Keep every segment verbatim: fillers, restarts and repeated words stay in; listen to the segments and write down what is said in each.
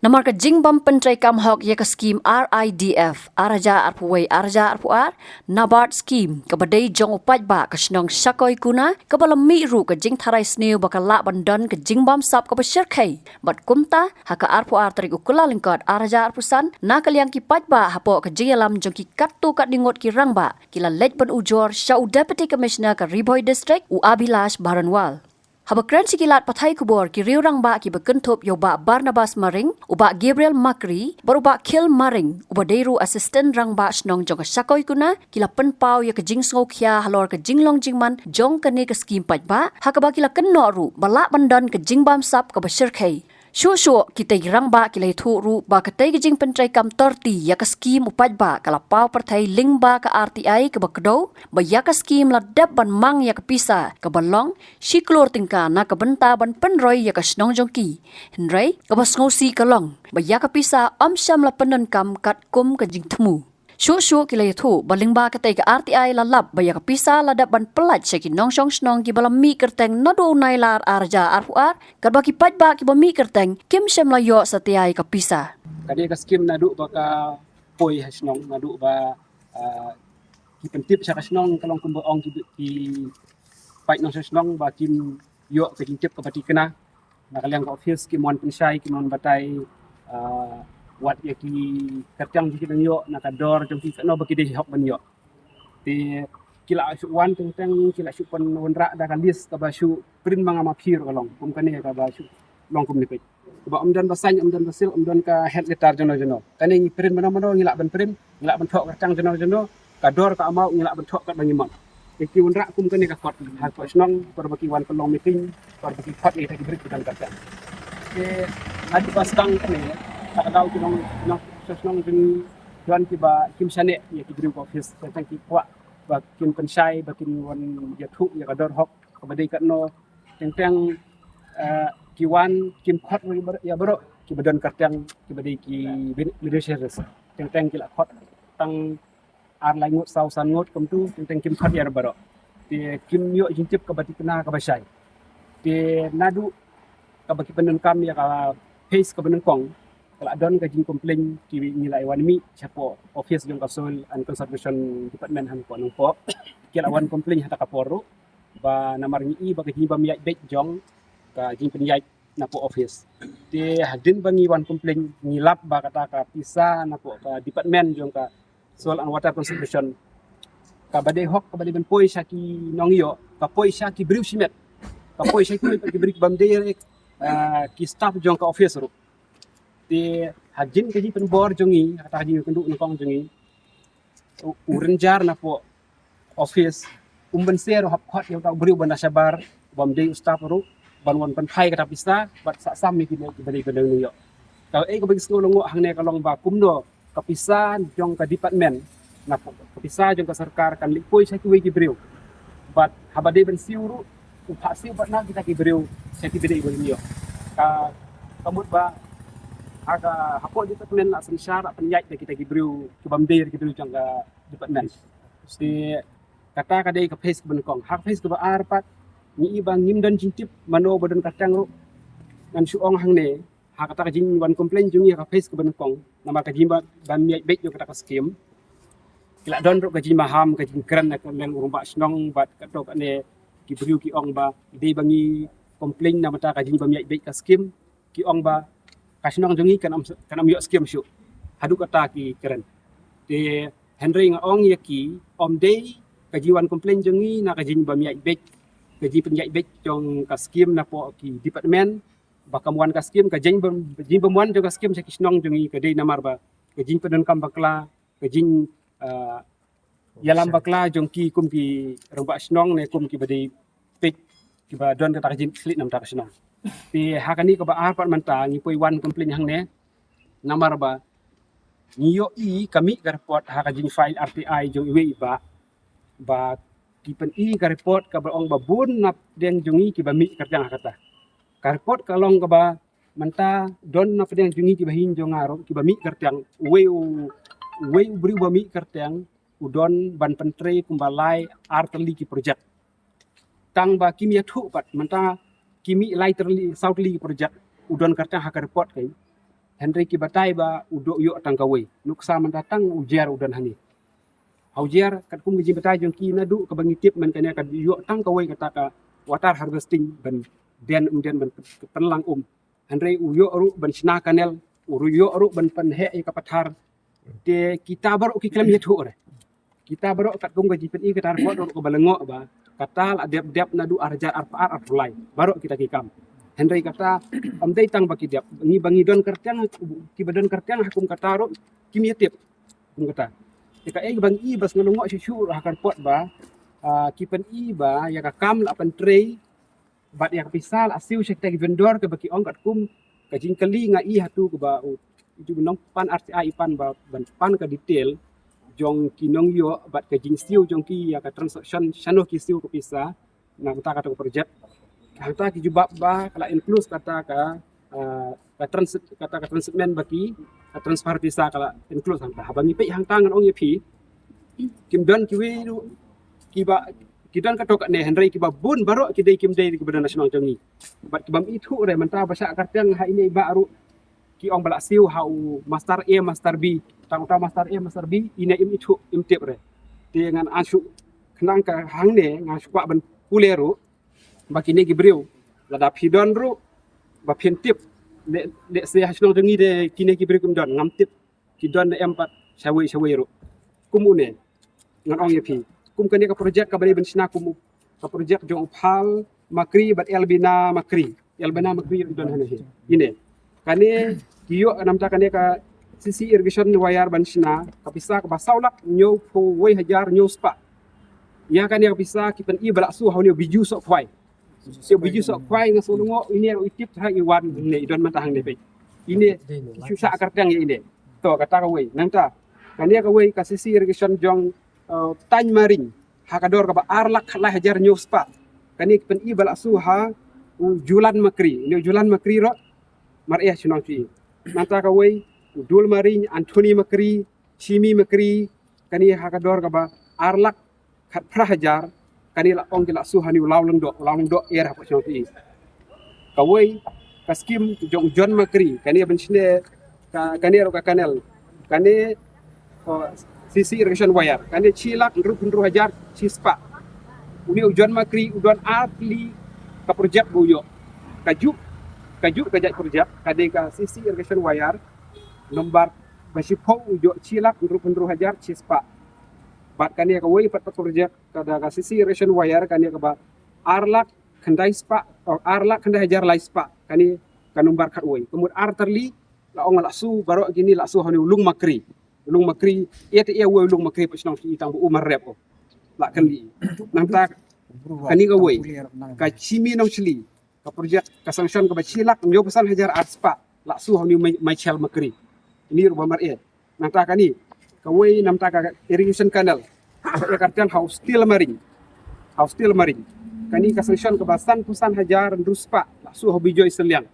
Namar ka jingbym pyntreikam hok ïa ka skim R I D F ar hajar arphew wei ar hajar arphew ar, NABARD skim, kaba dei jong u paidbah ka shnong Shakoikuna, kaba la mih ruh ka jingtharai sniew ba ka lah ban don ka jingbamsap kaba shyrkhei. Bad kumta, ha ka arphew ar tarik u Kyllalyngkot ar hajar arphew san, na ka liang ki paidbah hapoh ka jingïalam jong ki katto katne ngut ki rangbah, ki la leit ban ujor sha u Deputy Commissioner ka Ri Bhoi District, u Abhilash Baranwal. Haba kren sha ki lad pathai khubor ki riew rangbah kiba kynthup ïa u Bah Barnabas Maring, u Bah Gabriel Makri, bad u Bah Khil Maring, uba dei ruh Assistant Rangbah Shnong jong ka Shakoikuna, ki la pynpaw ïa ka jingsngewkhia halor ka jinglong jingman jong kane ka skim paidbah, ha kaba ki la kynnoh ruh ba lah ban don ka jingbamsap kaba shyrkhei. Shuh shuh, kitei ki rangbah ki la ïathuh ruh ba katei ka jingpyntreikam torti ïa ka skim u paidbah ka la paw pyrthei lyngba ka R T I kaba kdew, ba ïa ka skim la dep ban mang ïa ka pisa kaba long shi klur tyngka na ka bynta ban pynroi ïa ka shnong jong ki. Hynrei, kaba sngewsih ka long ba ïa ka pisa ym shym la pyndonkam katkum ka jingthmu. Shuh shuh ki la ïathuh ba lyngba katei ka R T I la lap ba ïa ka pisa la dep ban pyllait sha ki nongshong shnong kiba la mih kyrteng naduh u Nailar ar hajar arphew ar, katba ki paidbah kiba mih kyrteng kim shym la ïoh satia ïa ka pisa. Kane ka skim naduh ba ka poi ha shnong, naduh ba, ah, ki pyntip sha ka shnong, ka long kumba ong ki, ki paid nongshong shnong ba kim ïoh ka jingtip kaba thikna. Na ka liang ka office kim wan pynshai, kim wan batai, ah, wat ïa ki kyrteng jong ki dang ïoh, na ka dor jong ki, katno ba ki dei hok ban ïoh. Te ki la shu wan teng teng, ki la shu pynwanrah da ka list kaba shu print ma nga ma phi ruh ka long. Kum kane kaba shu long kumne peit. Kaba ym don ba sign, ym don ba seal, ym don ka head letter jong no jong no. Kane ngi print mano mano ngi lah ban print, ngi lah ban thoh kyrteng jong no jong no, ka dor ka amount ngi lah ban thoh katba ngi mon. Te ki wanrah kum kane ka kot ha ka shnong, por ba ki wan pynlong meeting, por ba ki khot ïa kita ki briew ki don kyrteng. Te naduh ba sdang kane, ta ka daw ki nong, nong shnong jong ngi don kiba kim shaniah ïa ki briew ka office, teng teng ki kwah ba kin pynshai, ba kin wan ïathuh ïa ka dor hok kaba dei katno. Teng teng, eh, ki wan kim khot ïa baroh, ïa baroh kiba don kyrteng kiba dei ki ben-, beneficiaries. Teng teng ki la khot tang ar lai ngut, saw san ngut kumtu, teng teng kim khot ïa baroh. Te kim ïoh jingtip kaba thikna kaba shai. Te naduh kaba ki pyndonkam ïa ka phase kaba nyngkong, ka la don ka jingcomplain, ki ngi la wan mih shapoh office jong ka Soil and Conservation Department hapoh Nongpoh. Ki la wan complain ha kata ka por ruh ba namar ngi i ba ka jingbym ïaid beit jong ka jingpynïaid napoh office. Te hadien ba ngi wan complain, ngi lap ba kata ka pisa napoh ka department jong ka Soil and Water Conservation, kaba dei hok, kaba dei ban poi sha ki nongïoh, ka poi sha ki briew shimet, ka poi sha ki, ki briew bym dei, eh, ki staff jong ka office ruh. Te hadien ka jingpynbor jong ngi, kata ka jingkynduh nyngkong jong ngi, u, u ranger napoh office um banse ruh hap khot ïa uta u briew ba na shabar, bym dei u staff ruh, ban wan pynphai kata pisa bad sah sam ïa ki briew kiba dei ban ïoh. Kaei kaba ngi sngew lyngngoh hangne ka long ba kumno ka pisa jong ka department, na ka pisa jong ka sorkar kan leit poi sha kiwei ki briew. Bad haba dei ban siew ruh, u phah siew bad na kita ki briew sha kiba dei ban ïoh. Ka, ka mut ba ha ka, hapoh department la synshar, la pynïaid da kita ki briew kibym dei ki briew jong ka department. Te kata ka dei ka phase kaba nyngkong. Ha ka phase kaba ar pat, ngi i ba ngim don jingtip mano ba don kyrteng ruh. Ngan shu ong hangne, ha kata ka jingwan complain jong ngi ha ka phase kaba nyngkong, namar ka jingba, bym ïaid beit jong kata ka skim, ki la don ruh ka jingmaham, ka jingkren na ka liang u rangbah shnong bad kato kane ki briew ki ong ba dei ba ngi complain namar ka jingbym ïaid beit ka skim, ki ong ba ka shnong jong ngi kan ym, kan ym ïoh skim shuh. Haduh kata ki kren. Te hynrei nga ong ïa ki, ym dei ka jingwan complain jong ngi na ka jingbym ïaid beit, ka jingpynïaid beit jong ka skim napoh ki department, ba kam wan ka skim, ka jingbym, jingbym wan jong ka skim sha ki shnong jong ngi ka dei namar ba ka jingpyndonkam bakla, ka jing, ah, ïalam bakla jong ki kum ki rangbah shnong ne kum kiba dei peit, kiba don kata ka jingkitkhlieh namar ka shnong. Te ha kane kaba ar pat mynta ngi poi wan complain hangne, namar ba ngi ïohi ka mih ka report ha ka jingfile R T I jong iwei i bah, ba ki pyni ka report kaba ong ba bun na pdeng jong ngi kiba mih kyrteng ha kata. Ka report ka long kaba mynta don na pdeng jong ngi kiba hynñiew jong nga ruh kiba mih kyrteng, uwei u, uwei u briew ba mih kyrteng u don ban pyntrei kumba lai ar tylli ki project. Tang ba kim ïathuh pat, mynta ki mih lai tylli, saw tylli ki project u don kyrteng ha ka report kane. Hynrei ki batai ba u dok ïoh tang kawei. Nuksa mynta tang u jer u don hangne. Ha u jer katkum ka jingbatai jong ki naduh kaba ngi tip man kane ka ïoh tang kawei kata ka water harvesting ban den um den ban pynlang um. Hynrei u ïoh ruh ban shna kanel, u ruh ïoh ruh ban pynheh ïa ka pathar. Te kita baroh ki khlem ïathuh re. Kita baroh katkum ka jingpyni kata report ruh kaba lyngngoh ba kata la dep dep naduh ar hajar arphew ar arphew lai. Baroh kita ki kam. Hynrei kata ym dei tang ba ki dep, ngi ba ngi don kyrteng, kiba don kyrteng ha kum kata ruh kim ïatip. Kum kata. Te kaei ba ngi ba sngew lyngngoh shuh shuh ha ka report ba, ah, ki pyni ba ïa ka kam la pyntrei bad ïa ka pisa la siew sha kita ki vendor kaba ki ong katkum ka jingkylli nga i hatu kaba u, itu nongpan R T I i pan ba ban pan ka detail jong ki nongïoh bad ka jingsiew jong ki ïa ka transaction shano ki siew ka pisa na kata kata ka project. Hangta ki jubab ba ka la include kata ka, ah, ka transit kata ka transitment ba ki ka transfer pisa ka la include hangta. Haba ngi peit hangta ngan ong ïa phi kim don kiwei ruh kiba ki don kato katne hynrei kiba bun baroh ki dei kim dei kiba don na shnong jong ngi. Bad kiba im ithuh re mynta ba shah kyrteng ha ine i bah ruh ki ong ba la siew ha u master A master B. Tang uta master A master B ine im ithuh im tip re. Te ngan an shu khnang ka hangne ngan shu kwah ban pule ruh ba kine ki briew lada phi don ruh ba phin tip. Leh leh se ha shnong jong ngi de kine ki briew kim don ngam tip. Ki don ne em pat shawei shawei ruh. Kum une ngan ong ïa phi kum kane ka project kaba dei ban shna kum ka project jong u Phal Makri bad Elbina Makri. Elbina Makri ruh don hane hi. Ine kane ki ïoh namta kane ka C C irrigation wire ban shna ka pisa kaba saw lak hynñiewphew wei hajar hynñiew spah. Ïa kane ka pisa ki pyni ba la shu ha une u Biju Sohkhwai. Te u Biju Sohkhwai nga shu lyngngoh ine ruh i tip ha i wan ne i don mynta hangne peit. Ine ki shu shah kyrteng ïa ine. To kata kawei nangta kane kawei ka C C irrigation jong, eh, Taiñ Maring ha ka dor kaba ar lak khatlai hajar hynñiew spah. Kane ki pyni ba la shu ha u Julan Makri. Ine u Julan Makri ruh mareh shnong ki. Nangta kawei u Dul Maring, Anthony Makri, Chimi Makri, kane ha ka dor kaba ar lak khatphra hajar. Kane la ong ki la shu ha une u Law Lyngdoh, Law Lyngdoh er hapoh shnong ki. Kawei ka skim jong u John Makri kane ban shne ka kane ruh ka kanel kane, oh, C C irrigation wire kane shi lak hynriew hynriew hajar shi spah. Une u John Makri u don ar tylli ka project ba u ïoh. Kajuh kajuh ka jait project ka dei ka C C irrigation wire nombar ba shiphew u ïoh shi lak hynriew hynriew hajar shi spah. Bad kane kawei pat ka project ka da ka C C irrigation wire kane kaba ar lak khyndai spah, oh, ar lak khyndai hajar lai spah. Kane ka nombar khatwei. Ka mut ar tylli la ong la shu baroh kine la shu ha une u Lung Makri. Lung Makri ïa te ïa wei u Lung Makri pa shnong shi tang ba u mar rep o. La kylli. Nangta kane kawei ka Chimi Nongshli ka project ka sanction kaba shi lak hynñiewphew san hajar ar spah la shu ha une u Mai-, Michael Makri. Ine ruh ba mareh. Nangta kane kawei namta ka irrigation canal. Ka ïa kyrteng ha u Steel Maring. Ha u Steel Maring. Kane ka sanction kaba sanphew san hajar hynriew spah la shu ha u Bijoy Sylliang.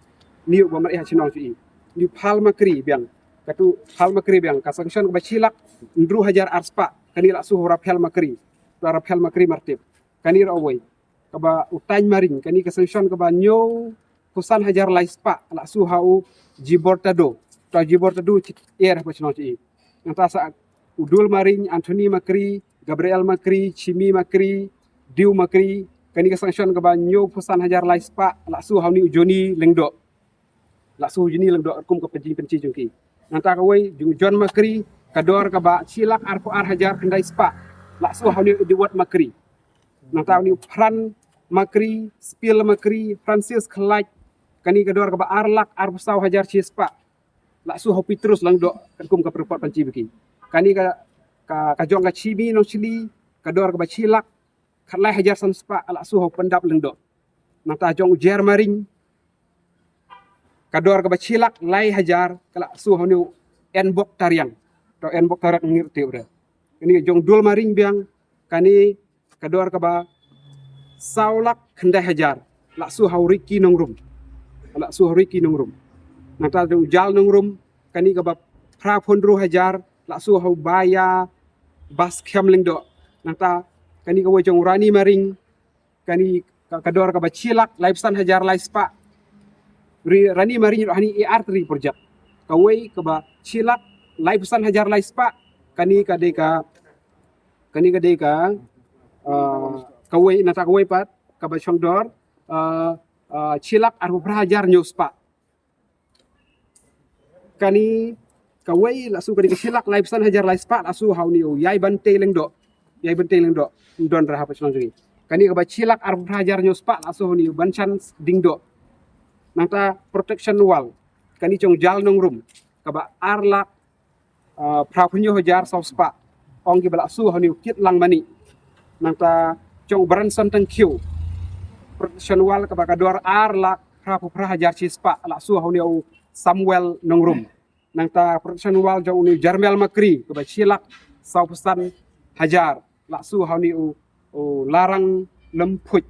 Ine ruh ba mareh ha shnong shi. Une u Phal Makri biang. Katu Phal Makri biang ka sanction kaba shi lak hynriew hajar ar spah. Kane la shu ha u Raphel Makri. Uta Raphel Makri Martip. Kane ruh wei kaba u Taiñ Maring kane ka sanction kaba hynñiewphew san hajar lai spah la shu ha u Jibor Tado. Uta Jibor Tado shi er hapoh shnong shi. Nangta sa u Dul Maring, Anthony Makri, Gabriel Makri, Chimi Makri, Diu Makri, kane ka sanction kaba hynñiewphew san hajar lai spah la shu ha une u Johnny Lyngdoh. La shu ha u Johnny Lyngdoh kum ka pynjing pynjing jong ki. Nangta kawei jong u John Makri ka dor kaba shi lak arphew ar hajar khyndai spah la shu ha une u Edward Makri. Nangta une u Fran Makri, Spil Makri, Francis Khlait, kane ka dor kaba ar lak arphew saw hajar shi spah la shu ha u Petrus Lyngdoh katkum ka report pynjing ba ki. Kane ka, ka, ka jong ka Chimi Nongshli ka dor kaba shi lak khatlai hajar san spah la shu ha u Pyndap Lyngdoh. Nangta jong u Jer Maring ka dor kaba shi lak lai hajar ka la shu ha une u Enbok Tariang. To Enbok Tariang ngir te u re. Kane jong u Dul Maring biang kane ka dor kaba saw lak khyndai hajar la shu ha u Ricky Nongrum. La shu ha u Ricky Nongrum. Nangta jong u Jal Nongrum kane kaba phra phew hynriew hajar la shu ha u Baya Baskhem Lyngdoh. Nangta kane kawei jong u Rani Maring kane ka, ka dor kaba shi lak laiphew san hajar lai spah. Ri Rani Maring ruh hani e ar tylli project. kawei kaba shi lak laiphew san hajar lai spah, kane ka dei ka, kane ka dei ka, ah, kawei, nangta kawei pat kaba shongdor, ah, ah, shi lak arphew phra hajar hynñiew spah. Kane kawei la shu kane ka shi lak laiphew san hajar lai spah la shu ha une u Ïai Bantei Lyngdoh. Ïai Bantei Lyngdoh, ym don re hapoh shnong jong ngi. Kane kaba shi lak arphew phra hajar hynñiew spah la shu ha une u Banshan Diengdoh. Nangta protection wall, kane jong u Jal Nongrum, kaba ar lak, ah, phra phew hynñiew hajar saw spah, ong kiba la shu ha une u Kitlang Manih. Nangta jong u Branson Tangkhiew, protection wall kaba ka dor ar lak phra phew phra hajar shi spah la shu ha une u Samuel Nongrum. Nangta protection wall jong une u Jermel Makri kaba shi lak saw phew san hajar la shu ha une u, u Larang Lymphuid.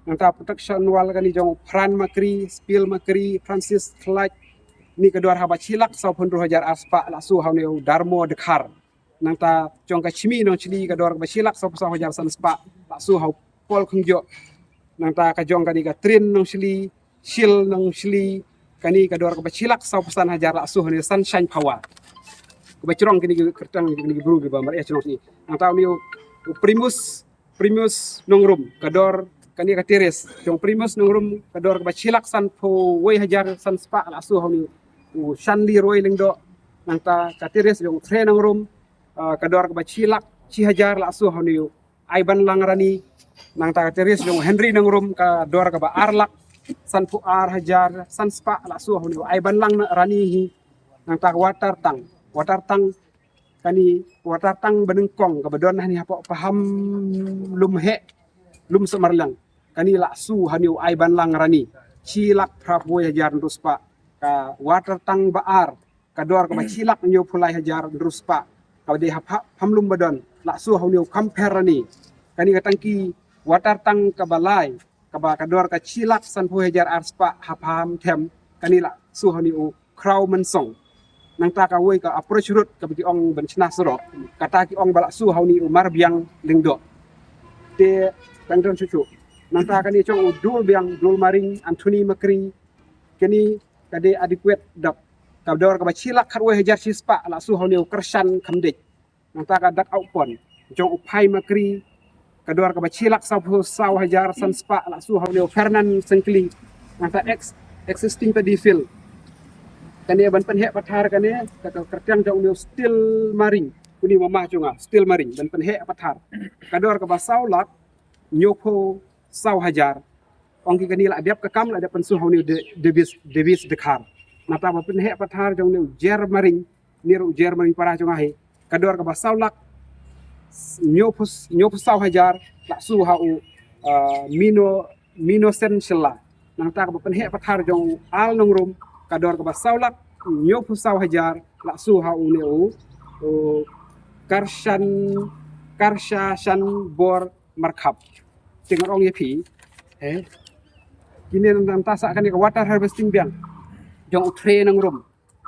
Nangta protection wall kane jong u Pran Makri, Spiel Makri, Francis Khlait, ne ka dor haba shi lak saw phew hynriew hajar ar spah la shu ha une u Darmo Dkhar. Nangta jong ka Shmi Nongshli ka dor kaba shi lak saw phew saw hajar san spah la shu ha u Paul Khynjoh. Nangta ka jong kane ka Trin Nongshli, Shil Nongshli, kane ka dor kaba shi lak saw phew san hajar la shu ha une u Sunshine Power. Kaba jrong kine ki kyrteng kine ki bru kiba mareh shnong shi. Nangta une u, u Primus, Primus Nongrum ka dor, kane ka terrace jong Primus Nongrum ka dor kaba shi lak san phew wei hajar san spah la shu ha une u Shanli Roi Lyngdoh. Nangta ka terrace jong u Tre Nongrum, ah, ka dor kaba shi lak shi hajar la shu ha une u Aibanlang Rani. Nangta ka terrace jong u Henry Nongrum ka dor kaba ar lak san phew ar hajar san spah la shu ha une u Aibanlang Rani hi. Nangta ka water tank, water tank, kane water tank ba nyngkong kaba don hangne hapoh Paham Lum Heh, Lum Samarliang, kane la shu ha une u Aibanlang Rani, shi lak phra phew wei hajar hynriew spah. Ka water tank ba ar ka dor kaba shi lak hynñiew phew lai hajar hynriew spah, kaba dei ha Pha-, Phamlum Badon, la shu ha une u Khampher Rani. Kane ka tangki water tank kaba lai kaba ka dor ka shi lak san phew hajar ar spah ha Phamthem, kane la shu ha une u Khraw Mynsong. Nangta kawei ka approach road kaba ki ong ban shna surok, kata ki ong ba la shu ha une u Marbiang Lyngdoh. Te tang don shuh shuh. Nangta kane jong u Dulbiang, Dulmaring, Anthony Makri, kane ka dei adequate dap. Ka dor kaba shi lak khatwei hajar shi spah la shu ha une u Kyrshan Khamdeit. Nangta ka dak outpon jong u Phai Makri ka dor kaba shi lak saw phew saw hajar san spah la shu ha une u Fernand Syngkli. Nangta ex-, existing paddy field, kane ban pynheh pathar kane ka, ka kyrteng jong une u Steel Maring. Une u mama jong nga, Steel Maring, ban pynheh pathar ka dor kaba saw lak hynñiew phew saw hajar. Ong ki kane la dep ka kam, la dep pynshu ha une u De-, Davis, Davis Dkhar. Nangta ba pynheh pathar jong une u Jer Maring, ne ruh u Jer Maring para jong nga hi, ka dor kaba saw lak hynñiew phew, hynñiew phew saw hajar la shu ha u, ah, Mino, Mino Sen Shylla. Nangta kaba pynheh pathar jong u Al Nongrum ka dor kaba saw lak hynñiew phew saw hajar la shu ha une u, u Karshan, Karsha Shan Bor Markhap. Te ngan ong ïa phi, eh, kine nangta sa kane ka water harvesting biang jong u Tre Nongrum,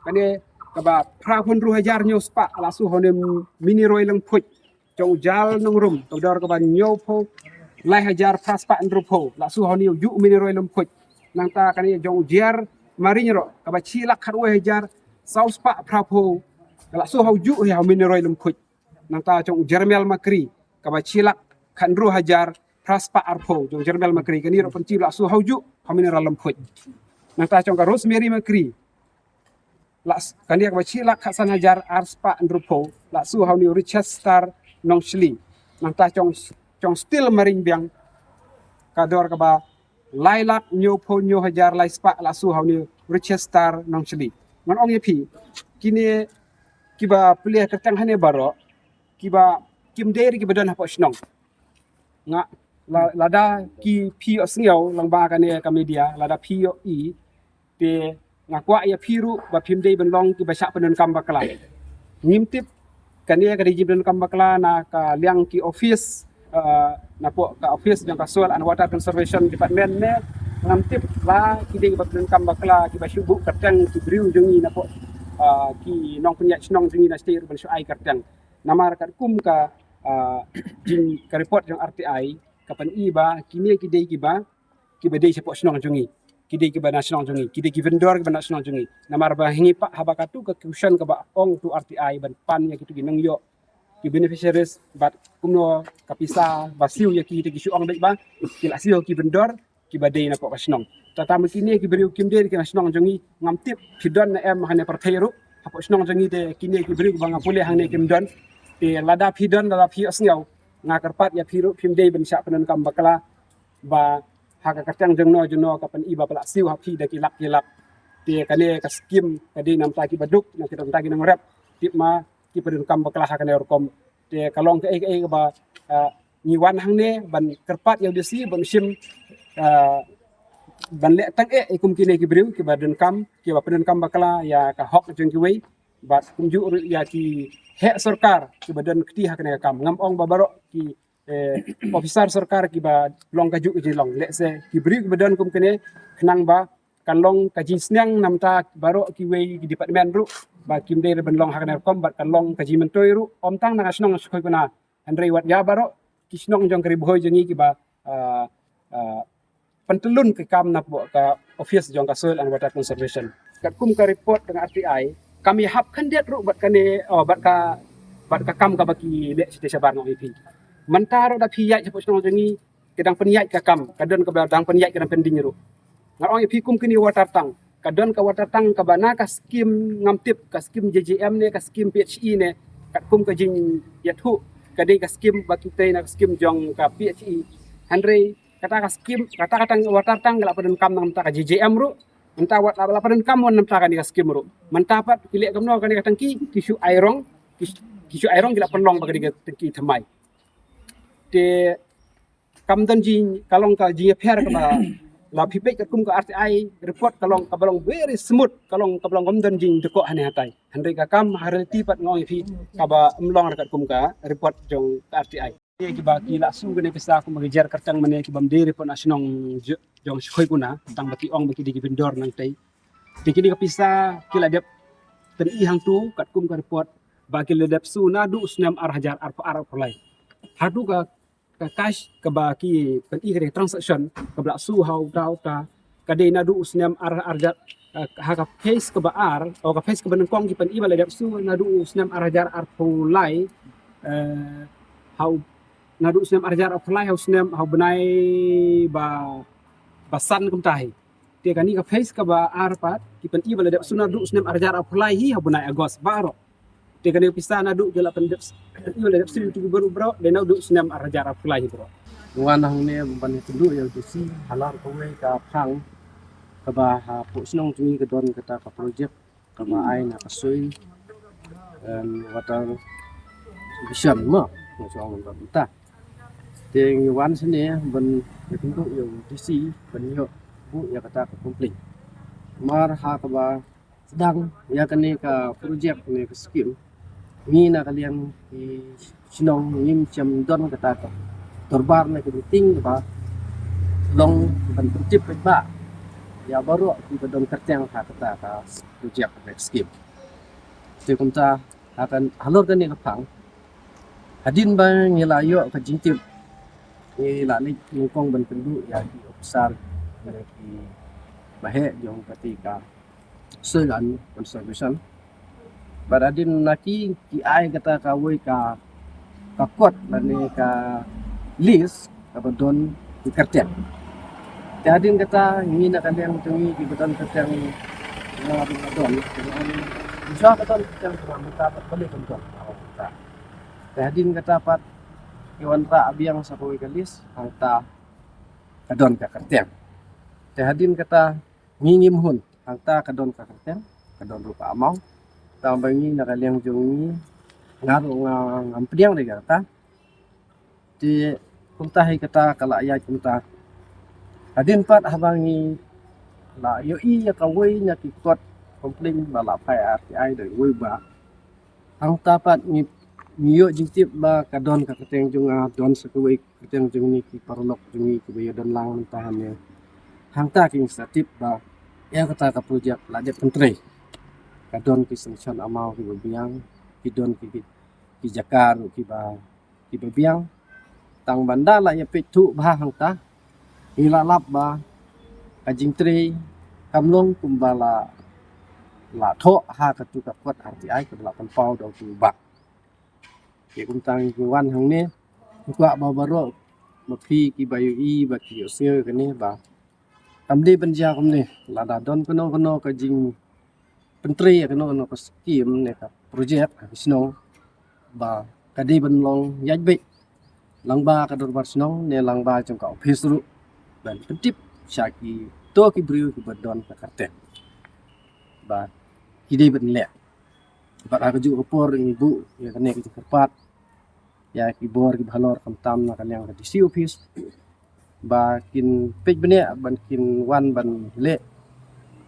kane kaba phra phew hynriew hajar hynñiew spah la shu ha une u Mini Roi Lymphuid. Jong u Jal Nongrum ka dor kaba hynñiew phew lai hajar phra spah hynriew phew la shu ha une u Mini Roi Lymphuid. Nangta kane jong u Jer Maring ruh kaba shi lak khatwei hajar saw spah phra phew la shu ha u, ha u Mini Roi Lymphuid. Nangta jong u Jermel Makri kaba shi lak khathynriew hajar phra spah arphew, jong u Jermel Makri, kane ruh pynshai la shu ha u, ha u Mini Roi Lymphuid. Nangta jong ka Rosemary Makri, la s-, kane kaba shi lak khatsan hajar ar spah hynriew phew la shu ha une u Richester Nongshli. Nangta jong, jong u Steel Maring biang ka dor kaba lai lak hynñiew phew hynñiew hajar lai spah la shu ha une u Richester Nongshli. Ngan ong ïa phi, kine kiba plie kyrteng hangne baroh kiba kim dei re kiba don hapoh shnong. Nga la-, lada ki phi ïohsngew lyngba kane ka media, lada phi ïohi, te nga kwah ïa phi ruh ba phim dei ban long kiba shah pyndonkam bakla. Ngim tip kane ka dei jingpyndonkam bakla na ka liang ki office, eh, napoh ka office jong ka Soil and Water Conservation Department ne. Ngam tip la ki dei kiba pyndonkam bakla, kiba shu buh kyrteng ki briew jong ngi napoh, eh, ki nongpynïaid shnong jong ngi na shnong ruh ban shu ai kyrteng. Namar katkum ka, ah, jing ka report jong R T I ka pyni ba kine ki dei kiba, kiba dei shapoh shnong jong ngi. ki dei kiba na shnong jong ngi, ki dei ki vendor kiba na shnong jong ngi. Namar ba ha ngi pat haba katto ka question kaba ong to R T I ban pan ïa kito ki nongïoh, ki beneficiaries, bad kumno ka pisa ba siew ïa ki te ki shu ong beit ba ki la siew ki vendor kiba dei na pok ka shnong. Tata ma kine ki briew kim dei ki na shnong jong ngi, ngam tip phi don ne em ha kane pyrthei ruh. Hapoh shnong jong ngi te kine ki briew ba nga pule hangne kim don. Te lada phi don, lada phi ïohsngew, nga kyrpad ïa phi ruh phim dei ban shah pyndonkam bakla ba ha ka kyrteng jong no jong no ka pyni ba phi la siew ha phi da ki lak ki lak. Te kane ka skim ka dei namta kiba duk, namta ki nongrep. Tip ma ki pyndonkam bakla ha kane rukom. Te ka long kaei kaei kaba, ah, ngi wan hangne ban kyrpad ïa u D C ban shim, ah, ban leh tang eh kum kine ki briew kiba donkam, kiba pyndonkam bakla ïa ka hok jong kiwei. Bad kumjuh ruh ïa ki heh sorkar kiba don kti ha kane ka kam. Ngam ong ba baroh ki, eh, officer sorkar kiba long kajuh ka jinglong. Lehse ki briew kiba don kum kine, khnang ba kan long ka jingsneng namta baroh kiwei ki department ruh ba kim dei ban long ha kane rukom, bad kan long ka jingmyntoi ruh, ym tang na ka shnong Shkoikuna, hynrei wat ïa baroh ki shnong jong ka Ri Bhoi jong ngi kiba, ah, ah, pyntlun ka kam na ka office jong ka Soil and Water Conservation. Katkum ka report jong R T I, kam ïahap khyndiat ruh bad kane, oh, bad ka, bad ka kam kaba ki leh shiteng shabar, nga ong ïa phi. Mynta ruh da phi ïaid hapoh shnong jong ngi, ka dang pynïaid ka kam, ka don kaba dang pynïaid, ka dang pending ruh. Nga ong ïa phi kum kine water tank, ka don ka water tank kaba na ka skim, ngam tip ka skim J J M ne ka skim P H E ne, katkum ka jingïathuh ka dei ka skim ba ki tei na ka skim jong ka P H E. Hynrei kata ka skim, kata ka tank, water tank ka la pyndonkam namta ka J J M ruh. Mynta wat la, la pyndonkam wan namta kane ka skim ruh. Mynta pat ki leh kumno kane ka tangki, ki shu ai rong, ki, ki shu ai rong, ki la pynlong ba ka dei ka tangki thymmai. Te kam don jing, ka long ka jingïapher kaba, la phi peit katkum ka R T I report ka long kaba long very smooth, ka long kaba long kam don jingdkoh hane hatai. Hynrei ka kam ha reality pat nga ong ïa phi kaba ym long katkum ka report jong ka R T I. Te kiba ki la shu kane pisa kumba ki jer kyrteng mane ki bym dei ruh na shnong jo-, jong Shkoikuna, tang ba ki ong ba ki dei ki vendor nangtei. Te kine ka pisa ki la dep pyni hangto katkum ka report ba ki la dep shu naduh u snem ar hajar arphew ar arphew lai. Haduh ka, ka cash kaba ki pyni, ka dei transaction kaba la shu ha uta uta, ka dei naduh u snem ar, ar hajar, eh, ha ka phase kaba ar, o ka phase kaba nyngkong ki pyni ba la dep shu naduh u snem ar hajar arphew lai, eh, ha u, naduh u snem ar hajar arphew lai ha u snem, ha u bnai ba, ba san kumta hi. Te kane ka phase kaba ar pat ki pyni ba la dep shu naduh u snem ar hajar arphew lai hi ha u bnai August baroh. Te kane ka pisa naduh ki la pyndep, ki la dep shu ïa ki baroh baroh, dei naduh u snem ar hajar arphew lai hi baroh. Nga wan hangne ban ïatynduh ïa u D C halor kawei ka phang kaba hapoh shnong jong ngi ka don kata ka project kaba ai na ka Soil and Water Division mo, nga shu ong mynta. Te ngi wan shane ban ïatynduh ïa u D C ban ïoh buh ïa kata ka complaint. Namar ha kaba sdang ïa kane ka project ne ka skim, ngi na ka liang ki shnong ngim shym don kata ka dorbar ne ka meeting kaba long ban pyntip paidbah ïa baroh kiba don kyrteng ha kata ka project ne ka skim. Te kumta ha kan, halor kane ka phang, hadien ba ngi la ïoh ka jingtip, ngi la leit nyngkong ban kynduh ïa ki officer ne ki baheh jong kata ka Soil and Conservation. Bad hadien na ki, ki ai kata kawei ka, ka kot lane ka list kaba don ki kyrteng. Te hadien kata ngi na ka liang jong ngi kiba don kyrteng, nga ruh nga don, nga ong, shuwa ka don kyrteng jong nga, mynta pat balei kam don, nga ong mynta. Te hadien kata pat ki wanrah biang sa kawei ka list, hangta ka don ka kyrteng. Te hadien kata ngi ngim hun, hangta ka don ka kyrteng, ka don ruh ka amount. Tang ba ngi na ka liang jong ngi, nga ruh nga, ngam pdiang de ïa kata. Te kumta hi kata ka la ïaid kumta. Hadien pat haba ngi la ïohi ïa kawei na ki kot complaint ba la phai R T I da uwei u bah, hangta pat ngi, ngi ïoh jingtip ba ka don ka kyrteng jong nga, don sa kawei kyrteng jong ngi, ki paralok jong ngi kiba ïadon lang mynta hangne. Hangta ki ngi sa tip ba ïa kata ka project la dep pyntrei. Ka don ki sanction amount kiba biang, ki don ki, ki, ki jaka ruh kiba, kiba biang. Tang ba ynda la ïa peit thuh bha hangta, ngi la lap ba ka jingtrei kam long kumba la, la thoh ha katu ka kot R T I kaba la pynpaw da utu u bank. Te kumta ngi wan hangne, ngi kwah ba baroh ma phi kiba ïohi ba ki ïohsngew ïa kane ba kam dei ban jia kumne, lada don kano kano ka jingpyntrei ïa kano kano ka skim ne ka projek ha ki shnong, ba ka dei ban long ïaid beit lyngba ka dorbar shnong ne lyngba jong ka ophis ruh, ban pyntip sha kito ki briew kiba don ka kyrteng ba ki dei ban leh. Bad ha kajuh ka por ngi buh ïa kane ka jingkyrpad ïa ki bor kiba halor, khamtam na ka liang ka D C office, ba kin peit bniah ban kin wan ban leh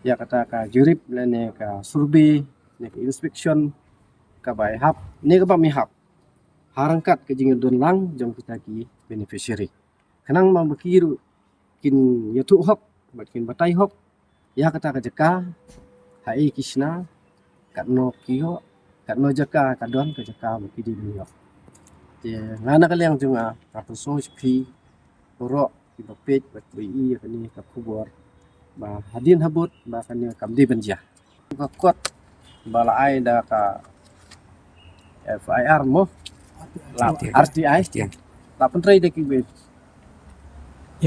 ïa kata ka jurip lane ka survey ne ka inspection kaba ïahap ne kaba ym ïahap ha ryngkat ka jingdon lang jong kita ki beneficiary, khnang ba ki ruh kin ïathuh hok bad kin batai hok ïa kata ka jaka, ha ei ki shna, katno ki ïoh, katno jaka ka don ka jaka ba ki dei ban ïoh. Te nga na ka liang jong nga nga pynsngew sha phi baroh kiba peit bad ba ïohi ïa kane ka khubor ba hadien habud ba kane kam dei ban jia. Ka kot ba la ai da ka F I R mo, la R T I, la pyntrei da kiwei?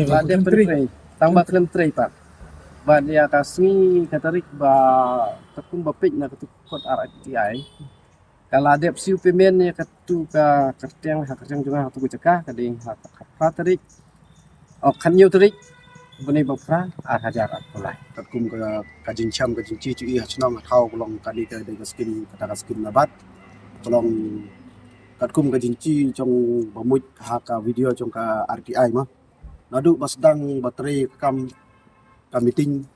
Ba dep pyntrei, tang ba khlem trei pat. Ba ïa ka sngi ka tarik ba katkum ba peit na katu ka kot R T I, ka la dep siew payment ïa katu ka kyrteng, ha kyrteng jong nga ha katu ka jaka, ka dei ha ka phra tarik, oh, khathynñiew tarik bnai ba phra, ar hajar arphew lai. Katkum ka, ka jingchem ka jingchi jong i ha shnong ha thaw, ka long kane ka dei ka skim, kata ka skim NABARD, ka long katkum ka jingchi jong ba mut ha ka video jong ka R T I ma. Naduh ba sdang ba trei ka kam, ka meeting,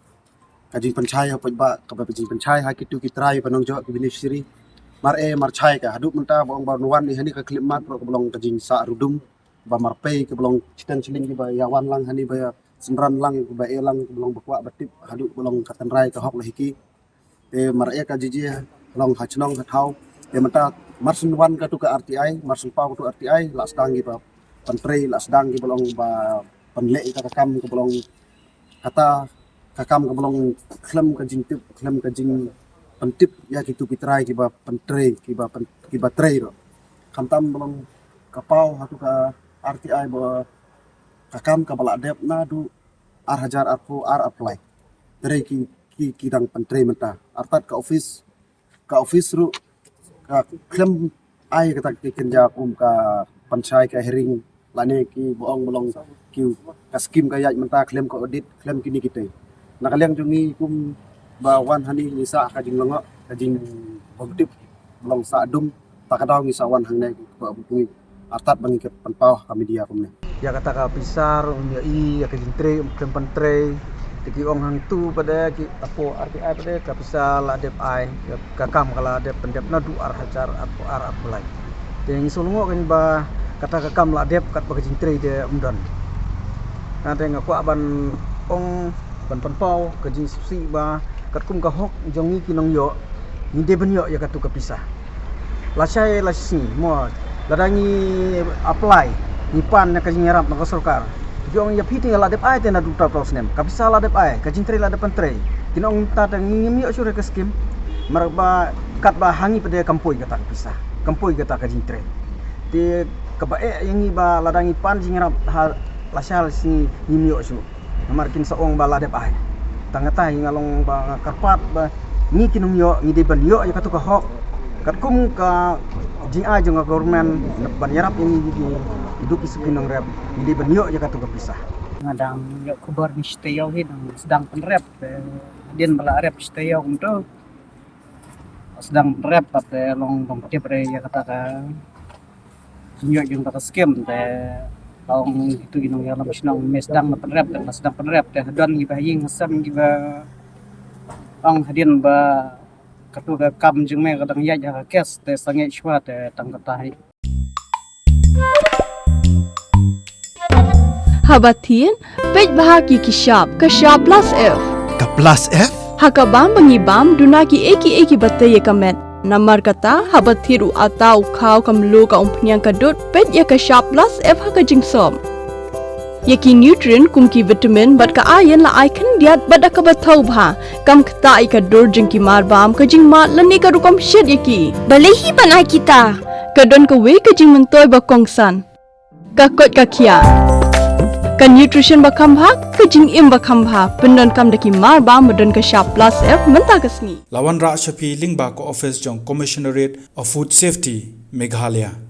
ka jingpynshai ha paidbah, kaba jingpynshai ha kitu ki trai ba nongjoh ki beneficiary, mar e mar shai ka, haduh mynta ba ong ba wan i hani ka khyllipmat ruh kaba long ka jingsah rudum, ba mar pei kaba long shiteng shilling kiba ïa wan lang hani, ba ïa synran lang, ba e lang, kaba long ba kwah ba tip haduh ba long ka tynrai ka hok la hi ki. Te mar e ka jiji long ha shnong ha thaw. Te mynta mar syn wan katu ka R T I, mar syn paw katu R T I, la sdang kiba pyntrei, la sdang kiba long ba pynleh ïa ka kam kaba long kata ka kam kaba long khlem ka jingtip, khlem ka jingpyntip ïa kitu ki trai kiba pyntrei, kiba pyn-, kiba trei ruh. Khamtam ba long ka paw ha katu ka R T I ba ka kam kaba la dep naduh ar hajar arphew ar arphew lai. Trei ki, ki, ki dang pyntrei mynta. Artat ka office, ka office ruh ka khlem ai kata ki kynja kum ka pynshai ka hearing lane ki ba ong ba long ki ka skim ka ïaid mynta khlem ka audit, khlem kine kitei. Na ka liang jong ngi kum ba wan hani ngi sah ka jinglyngngoh, ka jingbymtip ba long sah dum, ta ka daw ngi sah wan hangne ki ba bukngi artat ba ngi ka pynpaw ha ka media kumne. Ïa kata ka pisa ruh ym ïohi, ïa ka jingtrei ym khlem pyntrei. Te ki ong hangtu pat de ki hapoh R T I pat de ka pisa la dep ai, ka kam ka la dep pyndep naduh ar hajar arphew ar arphew lai. Te ngi sngewlyngngoh kein ba kata ka kam la dep katba ka jingtrei de ym don. Nga te nga kwah ban ong ban pynpaw ka jingsngewsih ba katkum ka hok jong ngi ki nongïoh, ngi dei ban ïoh ïa katu ka pisa. Lashai lashisngi mo, lada ngi apply, ngi pan na ka jingïarap na ka sorkar, ki ong ïa phi te la dep ai te naduh arphew snem, ka pisa la dep ai, ka jingtrei la dep pyntrei. Kin ong mynta te ngim ïoh shuh re ka skim, mar ba katba ha ngi pat de kam poi kata ka pisa, kam poi kata ka jingtrei. Te kaba eh ïa ngi ba lada ngi pan jingïarap ha lashai lashisngi ngim ïoh shuh. Namar kin sa ong ba la dep ai. Tang kata hi nga long ba nga kyrpad ba ngi ki nongïoh ngi dei ban ïoh ïa katu ka hok katkum ka jingai jong ka government ban ïarap ïa ngi, ngi duk ki suki nongrep, ngi dei ban ïoh ïa katu ka pisa. Nga dang ïoh khubor ngi shu tei ïoh hi, dang sdang pynrep, eh, hadien ba la rep shu tei ïoh kumto. Sdang pynrep pat te long dang tip re ïa kata ka jingïoh jong kata ka skim te, long itu ki nongïalam shnong mih sdang pynrep te, la sdang pynrep te hadien kiba ha ïing ha sem kiba ong hadien ba katu ka kam jong me ka dang ïaid ha ka case te sangeh shuwa te tang kata hi. Haba thied, peit bha ki ki shap, ka shap plus F. Ka plus F? Ha ka bam ba ngi bam, duna ki ei ki ei kiba tei ïa ka met. Namar kata, haba thied u atta, u khaw, ka mluh, ka umphniang, ka dud, peit ïa ka shap plus F ha ka jingsop. Ïa ki nutrient kum ki vitamin bad ka iron la ai khyndiat bad da kaba thaw bha. Kam ktah ïa ka dur jong ki marbam, ka jingmad lane ka rukom shet ïa ki. Balei hi ban ai kita? Ka don kawei ka jingmyntoi ba kongsan. Ka koit ka khiah. Ka nutrition ba kham bha, ka jingim ba kham bha. Pyndonkam da ki marbam ba don ka shap plus F mynta ka sngi. La wanrah sha phi lyngba ka office jong Commissionerate of Food Safety, Meghalaya.